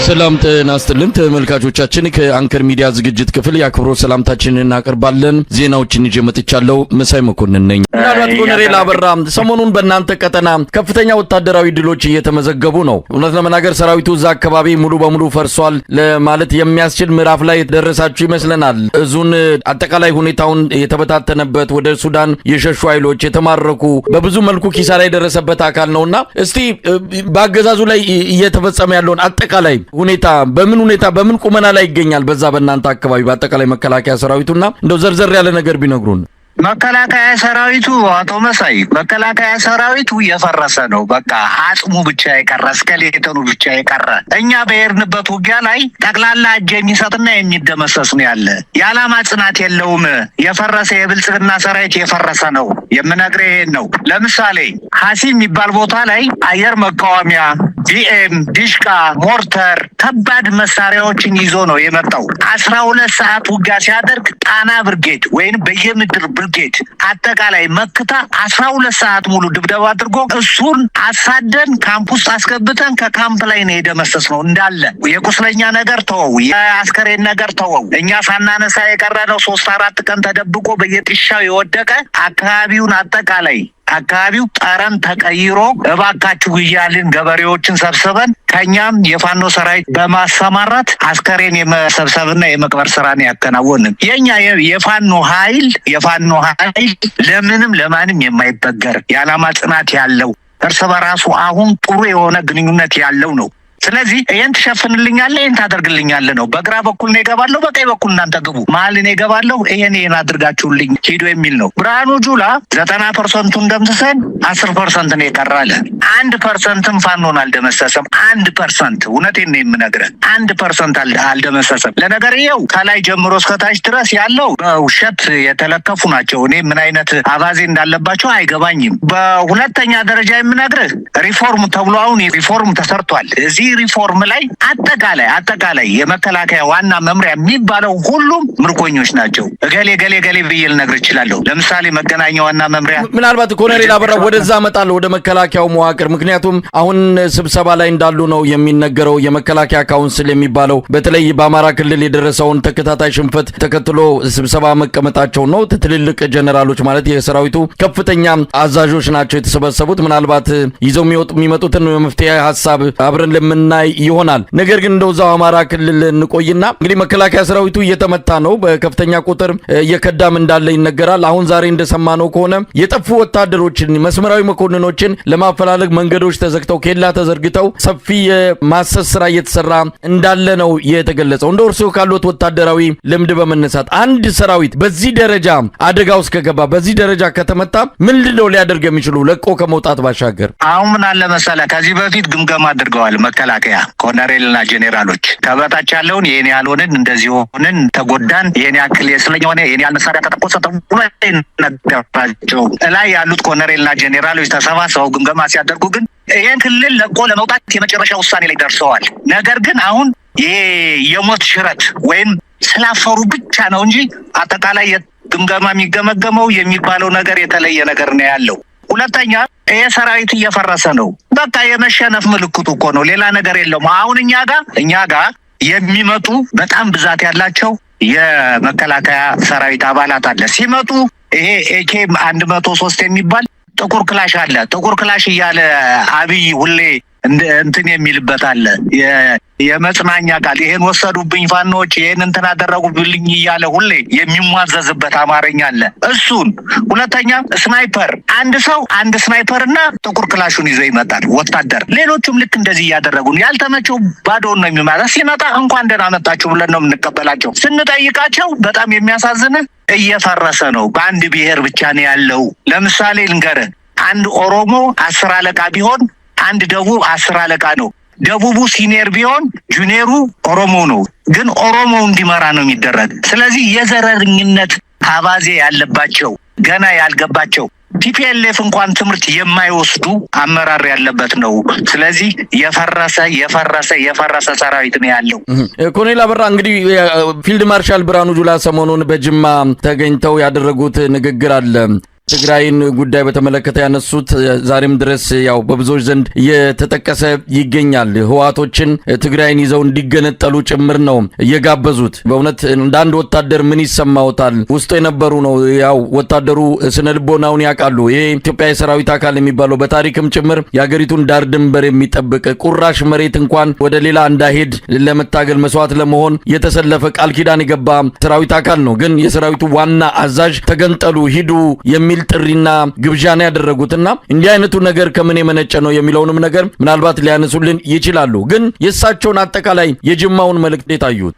ሰላም ጤና ይስጥልን ተመልካቾቻችን፣ ከአንከር ሚዲያ ዝግጅት ክፍል የአክብሮት ሰላምታችንን እናቀርባለን። ዜናዎችን ይዤ መጥቻለሁ። መሳይ መኮንን ነኝ። ምናልባት ኮሎኔል አበራ፣ ሰሞኑን በእናንተ ቀጠና ከፍተኛ ወታደራዊ ድሎች እየተመዘገቡ ነው። እውነት ለመናገር ሰራዊቱ እዛ አካባቢ ሙሉ በሙሉ ፈርሷል ለማለት የሚያስችል ምዕራፍ ላይ ደረሳችሁ ይመስለናል። እዙን አጠቃላይ ሁኔታውን የተበታተነበት፣ ወደ ሱዳን የሸሹ ኃይሎች የተማረኩ፣ በብዙ መልኩ ኪሳራ የደረሰበት አካል ነውና እስቲ በአገዛዙ ላይ እየተፈጸመ ያለውን አጠቃላይ ሁኔታ በምን ሁኔታ በምን ቁመና ላይ ይገኛል? በዛ በእናንተ አካባቢ በአጠቃላይ መከላከያ ሰራዊቱና እንደው ዘርዘር ያለ ነገር ቢነግሩን። መከላከያ ሰራዊቱ፣ አቶ መሳይ፣ መከላከያ ሰራዊቱ የፈረሰ ነው። በቃ አጽሙ ብቻ የቀረ፣ skeleton ኑ ብቻ የቀረ፣ እኛ በሄድንበት ውጊያ ላይ ጠቅላላ እጅ የሚሰጥና የሚደመሰስ ነው ያለ። የዓላማ ጽናት የለውም። የፈረሰ የብልጽግና ሰራዊት የፈረሰ ነው። የምነግርህ ይሄን ነው። ለምሳሌ ሀሲ የሚባል ቦታ ላይ አየር መቃወሚያ፣ ቢኤም፣ ዲሽቃ፣ ሞርተር፣ ከባድ መሳሪያዎችን ይዞ ነው የመጣው። 12 ሰዓት ውጊያ ሲያደርግ ጣና ብርጌድ ወይም በየምድር ብርጌድ አጠቃላይ መክታ 12 ሰዓት ሙሉ ድብደባ አድርጎ እሱን አሳደን ካምፕ ውስጥ አስገብተን ከካምፕ ላይ ነው የደመሰስነው። እንዳለ የቁስለኛ ነገር ተወው፣ የአስከሬን ነገር ተወው። እኛ ሳናነሳ የቀረ ነው። 3-4 ቀን ተደብቆ በየጥሻው የወደቀ አካባቢውን፣ አጠቃላይ አካባቢው ጠረን ተቀይሮ እባካችሁ እያልን ገበሬዎችን ሰብስበን ከኛም የፋኖ ሰራዊት በማሰማራት አስከሬን የመሰብሰብና የመቅበር ስራን ያከናወንን። የኛ የፋኖ ኃይል ለምንም ለማንም የማይበገር፣ የዓላማ ጽናት ያለው፣ እርስ በራሱ አሁን ጥሩ የሆነ ግንኙነት ያለው ነው። ስለዚህ ይህን ትሸፍንልኛለህ፣ ይህን ታደርግልኛለህ ነው። በግራ በኩል እኔ እገባለሁ፣ በቀኝ በኩል እናንተ ግቡ፣ መሀል እኔ እገባለሁ፣ ይሄን ይሄን አድርጋችሁልኝ ሂዱ የሚል ነው። ብርሃኑ ጁላ 90 percent ኡን ደምስሰን 10% ነው የቀረ አለ። 1% ም ፋኖን አልደመሰሰም። 1%፣ እውነቴን ነው የምነግርህ፣ 1% አልደመሰሰም። ለነገርየው ከላይ ጀምሮ እስከታች ድረስ ያለው በውሸት የተለከፉ ናቸው። እኔ ምን አይነት አባዜ እንዳለባቸው አይገባኝም። በሁለተኛ ደረጃ የምነግርህ ሪፎርም ተብሎ አሁን ሪፎርም ተሰርቷል። እዚህ ሪፎርም ላይ አጠቃላይ የመከላከያ ዋና መምሪያ የሚባለው ሁሉም ምርኮኞች ናቸው። እገሌ ገሌ ገሌ ብዬ ልነግርህ እችላለሁ። ለምሳሌ መገናኛ ዋና መምሪያ ምናልባት ኮሎኔል አበራ፣ ወደዛ እመጣለሁ፣ ወደ መከላከያው መዋቅር። ምክንያቱም አሁን ስብሰባ ላይ እንዳሉ ነው የሚነገረው። የመከላከያ council የሚባለው በተለይ በአማራ ክልል የደረሰውን ተከታታይ ሽንፈት ተከትሎ ስብሰባ መቀመጣቸው ነው። ትልልቅ ጀነራሎች ማለት የሰራዊቱ ከፍተኛ አዛዦች ናቸው የተሰበሰቡት። ምናልባት ይዘው የሚመጡትን የመፍትሄ ሀሳብ አብረን ለምናይ ይሆናል። ነገር ግን እንደው እዛው አማራ ክልል እንቆይና እንግዲህ መከላከያ ሰራዊቱ እየተመታ ነው፣ በከፍተኛ ቁጥር እየከዳም እንዳለ ይነገራል። አሁን ዛሬ እንደሰማነው ከሆነ የጠፉ ወታደሮችን፣ መስመራዊ መኮንኖችን ለማፈላለግ መንገዶች ተዘግተው፣ ኬላ ተዘርግተው ሰፊ የማሰስ ስራ እየተሰራ እንዳለ ነው የተገለጸው። እንደ እርስዎ ካሉት ወታደራዊ ልምድ በመነሳት አንድ ሰራዊት በዚህ ደረጃ አደጋ ውስጥ ከገባ፣ በዚህ ደረጃ ከተመታ ምንድን ነው ሊያደርግ የሚችሉ ለቆ ከመውጣት ባሻገር? አሁን ምን አለ መሰለህ፣ ከዚህ በፊት ግምገማ አድርገዋል። መከላከያ ኮሎኔልና ጄኔራሎች ከበታች ያለውን ይህን ያህል ሆንን፣ እንደዚህ ሆንን፣ ተጎዳን፣ ይህን ያክል የስለኛ ሆነ፣ ይህን ያህል መሳሪያ ተተኮሰ ተብሎ ነገራቸው። እላይ ያሉት ኮሎኔልና ጄኔራሎች ተሰባስበው ግምገማ ሲያደርጉ ግን ይህን ክልል ለቆ ለመውጣት የመጨረሻ ውሳኔ ላይ ደርሰዋል። ነገር ግን አሁን ይሄ የሞት ሽረት ወይም ስላፈሩ ብቻ ነው እንጂ አጠቃላይ ግምገማ የሚገመገመው የሚባለው ነገር የተለየ ነገር ነው ያለው። ሁለተኛ ይሄ ሰራዊት እየፈረሰ ነው። በቃ የመሸነፍ ምልክቱ እኮ ነው፣ ሌላ ነገር የለውም። አሁን እኛ ጋር የሚመጡ በጣም ብዛት ያላቸው የመከላከያ ሰራዊት አባላት አለ። ሲመጡ ይሄ AK 103 የሚባል ጥቁር ክላሽ አለ። ጥቁር ክላሽ እያለ አብይ ሁሌ እንትን የሚልበት አለ። የመጽናኛ ቃል፣ ይሄን ወሰዱብኝ ፋኖች፣ ይሄን እንትን አደረጉብልኝ እያለ ሁሌ የሚሟዘዝበት አማርኛ አለ። እሱን፣ ሁለተኛ sniper፣ አንድ ሰው አንድ sniper እና ጥቁር ክላሹን ይዞ ይመጣል ወታደር። ሌሎቹም ልክ እንደዚህ እያደረጉ ነው። ያልተመቸው ባዶውን ነው የሚመጣ። ሲመጣ እንኳን ደህና መጣችሁ ብለን ነው የምንቀበላቸው። ስንጠይቃቸው በጣም የሚያሳዝን እየፈረሰ ነው። በአንድ ብሔር ብቻ ነው ያለው። ለምሳሌ ልንገርህ፣ አንድ ኦሮሞ 10 አለቃ ቢሆን አንድ ደቡብ 10 አለቃ ነው። ደቡቡ senior ቢሆን junior ኡ ኦሮሞ ነው። ግን ኦሮሞ እንዲመራ ነው የሚደረግ። ስለዚህ የዘረኝነት አባዜ ያለባቸው፣ ገና ያልገባቸው፣ TPLF እንኳን ትምህርት የማይወስዱ አመራር ያለበት ነው። ስለዚህ የፈረሰ የፈረሰ የፈረሰ ሰራዊት ነው ያለው። ኮሎኔል አበራ፣ እንግዲህ ፊልድ ማርሻል ብርሃኑ ጁላ ሰሞኑን በጅማ ተገኝተው ያደረጉት ንግግር አለ። ትግራይን ጉዳይ በተመለከተ ያነሱት ዛሬም ድረስ ያው በብዙዎች ዘንድ እየተጠቀሰ ይገኛል። ህወሓቶችን ትግራይን ይዘው እንዲገነጠሉ ጭምር ነው እየጋበዙት። በእውነት እንደ አንድ ወታደር ምን ይሰማዎታል? ውስጡ የነበሩ ነው፣ ያው ወታደሩ ስነ ልቦናውን ያውቃሉ። ይሄ ኢትዮጵያ የሰራዊት አካል የሚባለው በታሪክም ጭምር የሀገሪቱን ዳር ድንበር የሚጠብቅ፣ ቁራሽ መሬት እንኳን ወደ ሌላ እንዳይሄድ ለመታገል መስዋዕት ለመሆን የተሰለፈ፣ ቃል ኪዳን የገባ ሰራዊት አካል ነው። ግን የሰራዊቱ ዋና አዛዥ ተገንጠሉ፣ ሂዱ የሚል ጥሪና ግብዣ ነው ያደረጉትና እንዲህ አይነቱ ነገር ከምን የመነጨ ነው የሚለውንም ነገር ምናልባት ሊያነሱልን ይችላሉ። ግን የእሳቸውን አጠቃላይ የጅማውን መልእክት የታዩት?